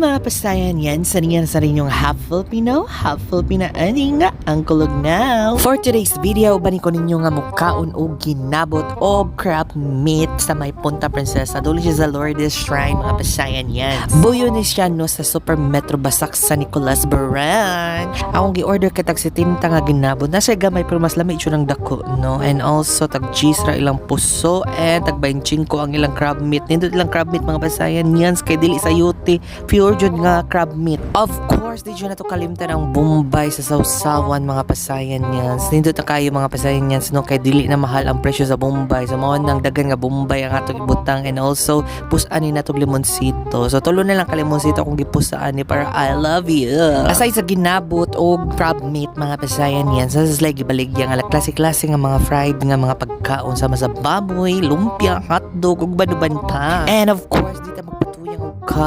Mga pasayan yan, sa niyan sa inyong half Filipino, half Filipina aning ang kulog now. For today's video, bani ko ninyo nga mukaon og ginabot og crab meat sa may Punta Princesa. Duli siya sa Lourdes Shrine, mga pasayan yan. Buyo ni siya no sa Super Metro Basak San Nicolas Branch. Akong gi-order kay tag 70 nga ginabot. Nasa gamay pero mas lami siya ng dako, no? And also, tag cheese ra ilang puso and tag 25 ang ilang crab meat. Nindot ilang crab meat, mga pasayan yan, kay dili sa yuti. Pure jud nga crab meat. Of course, di jud na to kalimtan ang Bombay sa sausawan, mga pasayan yan. Nindot na kayo, mga pasayan yan, no, kay dili na mahal ang presyo sa Bombay. So mao nang dagan nga Bombay ang atong ibutang and also pusan ni natong limonsito. So tulo na lang ka limonsito akong gipusaan ni para I love you. Aside sa ginabot og crab meat, mga pasayan yan, sa sila gibaligya nga klase-klase nga mga fried nga mga pagkaon sama sa baboy, lumpia, hotdog ug banuban pa. And of course,